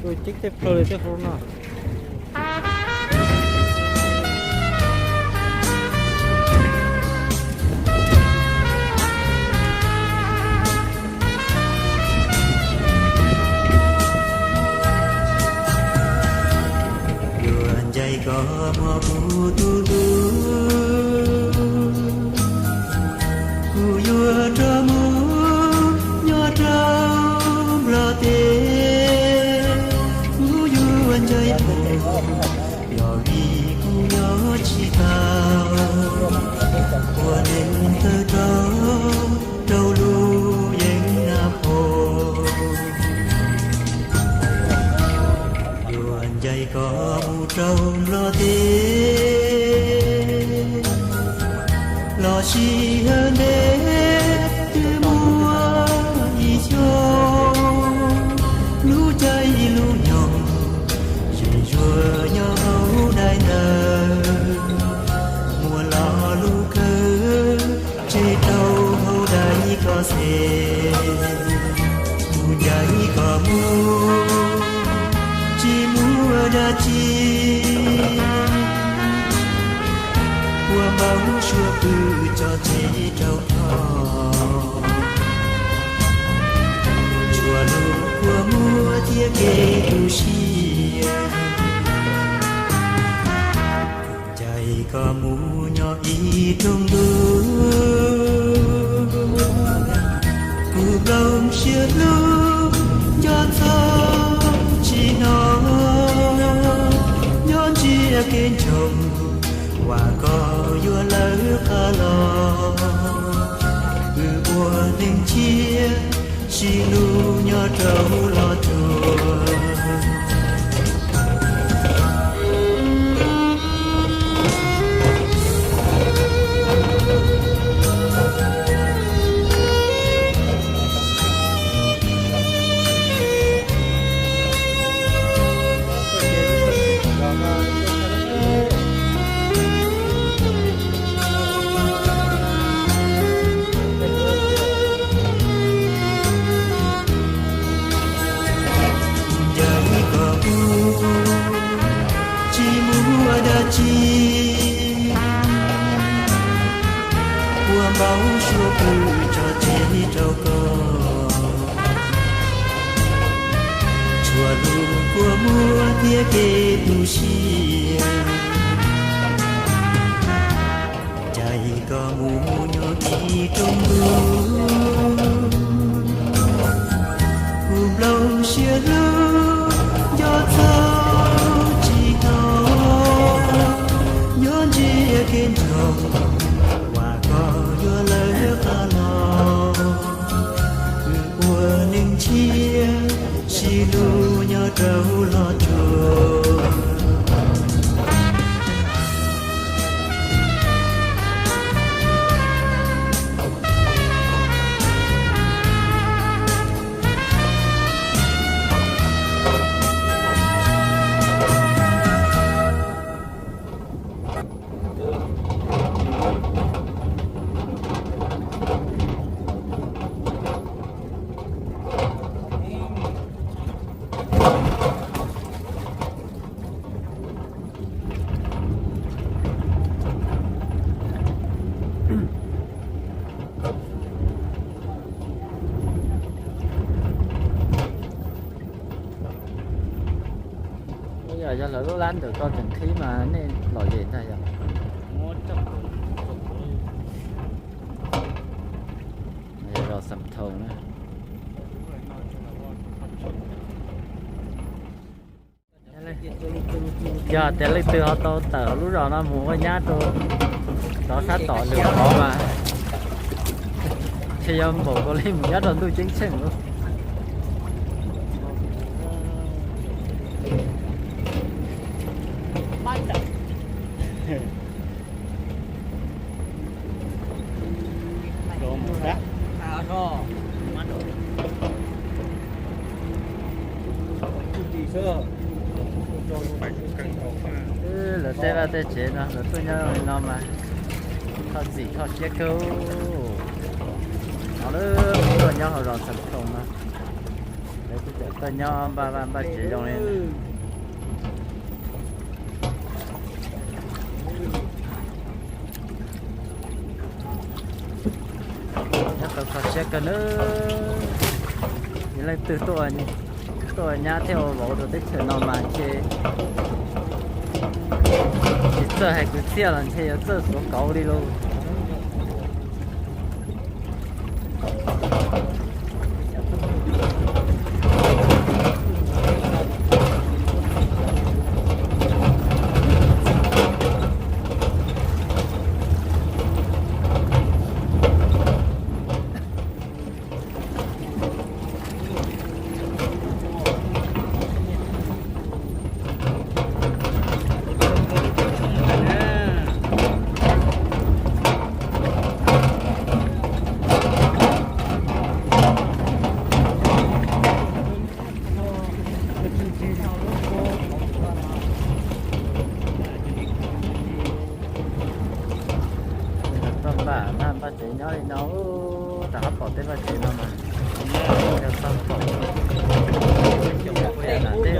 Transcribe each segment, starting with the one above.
Ua ceb tej plaws li tej hauv no. Yuav ncaim koj mus kuv tus hlub, kuv yuav rov mus nyob rau Nplog teb. Kuv yuav ncaim mus, yog vim kuv nyob tsis tau, ua neeg tawg rau, rau lub yeeb nab pho. Yuav ncaim koj mus rau Nplog teb, los sis yog ntev twb muaj ib xyoos, lub caij lub nyoog, zem zuag nyob hauv daim ntawv, muaj lo lus kawg tseg rau hauv daim koj xes. Kuv ncaim koj mus, tsis muaj dab tsi, ua npau suav pw tso tseg rau koj, tsuas lub kua muag thiab kev tu siab. Ncaim koj mus nyob ib rooj ntuj, kuv nplooj siab hlub nco txog tsis hnov, nyob ntsiab kev ntsoo, vam koj yuav lawv qab los, wb ua neeg tshiab, sib hlub nyob rau los tsuag. Dab tsi ua npau suav pw tso tseg rau koj, txhua lus kua muag thiab kev tu siab, caij koj mus nyob kiag rooj ntuj. Kuv nplooj siab hlub nco txog tsis tau, nyob ntsia kev nrog, vam koj yuav lawv qab los. Ua neeg ntshiab sib hlub nyob rau hauv lub tsuas. Yog, yog lawv lub lab ntawm ko tseem qhib mas nej lom zem ntag yog. Yog zos Xam Thoos na. Yog tias leej twg ho tau tawm hauv lub zos no mus ua nyab rau cov sab tom lwm qhov mas ntshe yog npaum nkaus li mus nyob rau ntuj ceeb tsheej lawm. Lawv tej vaj tej tsev no lawv tuaj nyob li no mas kho txim kho siab kawg. No lawv tuaj nyob hauv zos Xam Thoos no, lawv kuj tseem tuaj nyob npaj vaj npaj tsev zoo li. Nyob tau kho siab kawg nawb. Yog leej twg tuaj nyab thiab ua vauv rau teb chaws no mas ntshe tsis txawj hais kwv txhiaj los ntshe yuav txawj xuav kauv li lauj. Toj npaj npaj tsev nyob li no, rov qab pom tej vaj tsev no mas, yog txog pom coob kuj yam nam tej.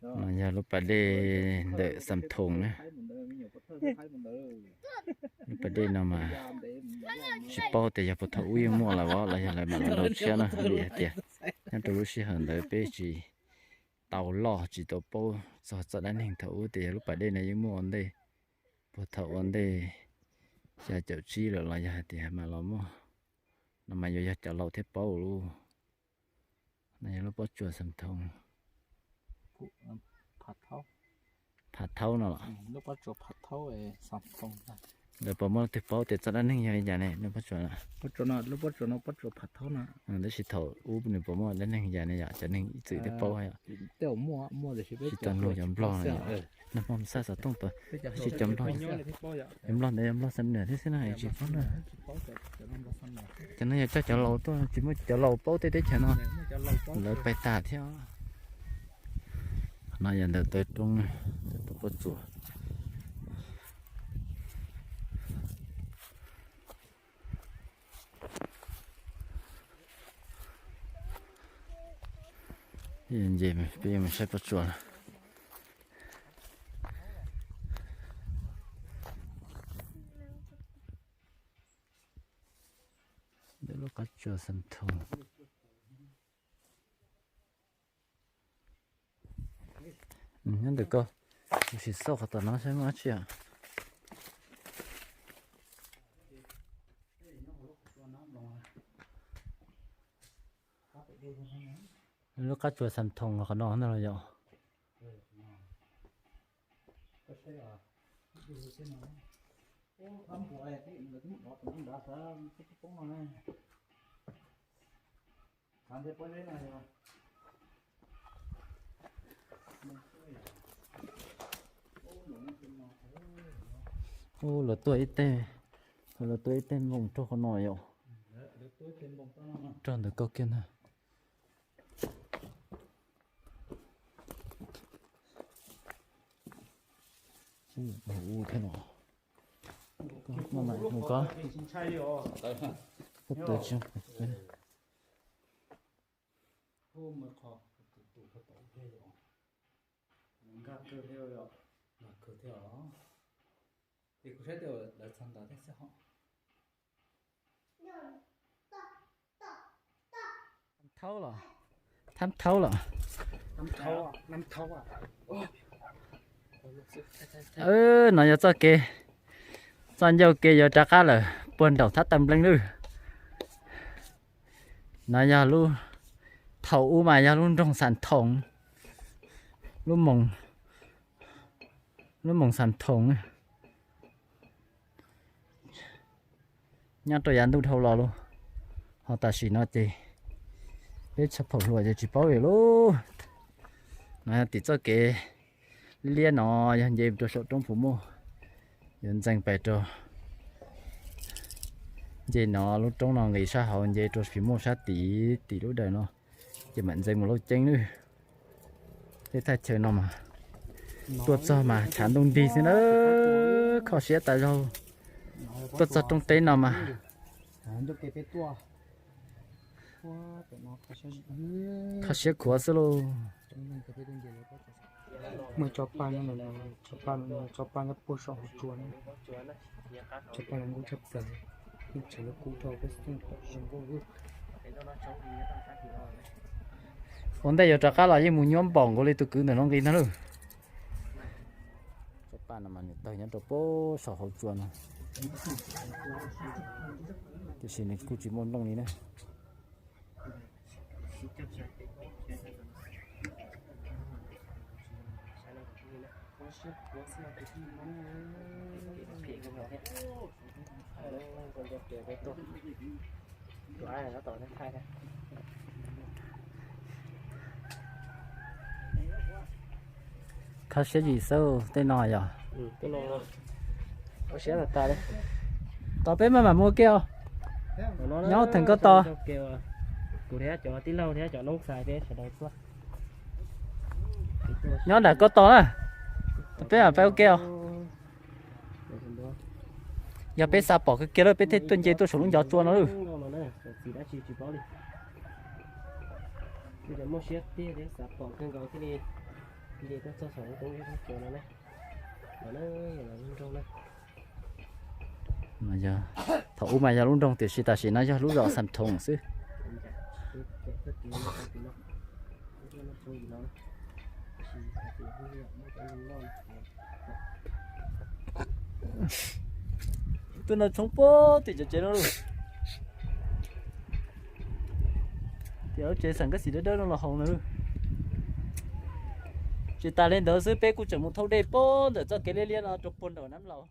No yog lub pas dej ntawm Xam Thoos na. Lub pas dej no mas tsis paub tias yog puag thaum ub yeej muaj lawm los yog lawv mam los rau tshiab na, vim hais tias nyob rau lub sij hawm ntawd peb tsis tau loj tsis tau paub txog txoj dab neeg thaum ub tias yog lub pas dej no yeej muaj ua ntej, puag thaum ua ntej xya caum tsib lawm los yog hais tias mam los muaj. No mas yuav yog cov laus thiaj paub lauj. No yog lub pob tsuas Xam Thoos. Phav Thaub no los? Lawv puas muaj leej twg paub tias txoj dab neeg yog li cas ne, nej pob tsuas? Tab sis thaum ub nws puas muaj dab neeg li cas ne yom, cov neeg ib txwm twb paub yom. Tsis tau nug cov nplog no yom. Nag hmo xaj xov tooj tuaj sib cov nplog, cov nplog ntawd yog nplog Xam Nuam thiab xwb na, tsis paub na. Cov no yog coj cov laus tuaj, tsis muaj cov laus paub tej teb chaws no, lawv pais tas thiab. No yog ntawm taw roob, taw roob pob tsuas. Nce peb yuav mus saib pob tsuas lawm. Lub qab tsuas Xam Thoom. Nyob ntawm ko, kuv sim xauj qhov tom no saib muaj dab tsi. Lub qab tsuas Xam Thoom qhov no ntag los yom. Ub, lawv tuaj ib teg, lawv tuaj ib teg npoo rau qhov no yom. Rau ntawm ko kiag ntag. Ub, ub, thiab no. Mus ko. Koj tawv tsis. Nkag kawg thiab os. Ces kuv saib tej lawv txog ntawd thiab xwb hos. Thaub los, thab thaub los. No yog txoj kev, txoj ncauj kev yuav rov qab lawm puag nraum thab tawm npleeb lawm. No yog lub, thaum ub mas yog lub nroog Xam Thoom, lub moos, lub moos Xam Thoom. Nyob rau yav ntuj dhau los lauj, ho tam sim no ces peb tshaj phaum hluas ces tsis paub li lauj. No yog tim txoj kev liab liab no yog nce rau saum roob Phuv Muj, yuav ntxeev pais rau, nce no lub roob no nqis sab hauv nce rau Phuv Muj sab tid, tim lub dawm no ces mam ntxeev mus Lauj Ceeb lawm. Tej thaj chaw no mas tuaj txog mas tshav ntuj nrig xwb na, kho siab tas zaug. Tuaj txog roob teb no mas kho siab khuav xwb lauj. Muaj tsob paj, tsob paj, tsob paj nyob puag saum hauv tsua na. Tsob paj zoo nkauj tshaj plaws, tseem lub kub rau peb zoo nkauj. Ua ntej yuav rov qab los yeej mus nyuaj npaum nkaus li tus kwv ntawm no nqis ntag lauj. Tsob paj no mas nws tawg nyob rau puag saum hauv tsua no, tiam sis nws kuj tsis muaj nplooj li na. Khab siab yim xwb tej no yog. Tos peb maj mam mus ua ke os. Nyob theem ko tos. Kuv thiab cov tij laug thiab cov noob xais peb sawv daws tuaj. Nyob nram ko tos na. Tos peb mam peb ua ke os. Yog peb xav pom kiag kiag lawm peb thiaj tuaj nce tuaj saum lub ncov tsua no lawm. Muaj siab tiag thiab xav pom kawg nkaus thiaj li nce tuaj txog saum lub roob tsua no na. Thaum ub mas yog lub nroog tiam sis tam sim no yog lub zos Xam Thoom xwb. Tuaj no tshoob puag tim cov tsev no lauj. Tim lub tsev xam kab xis dawb dawb no los haus na. Tsis tas li ntawd xwb peb kuj tseem mus thauj dej puag ntawm txoj kev liab liab no rau puag nraum Nab Laus.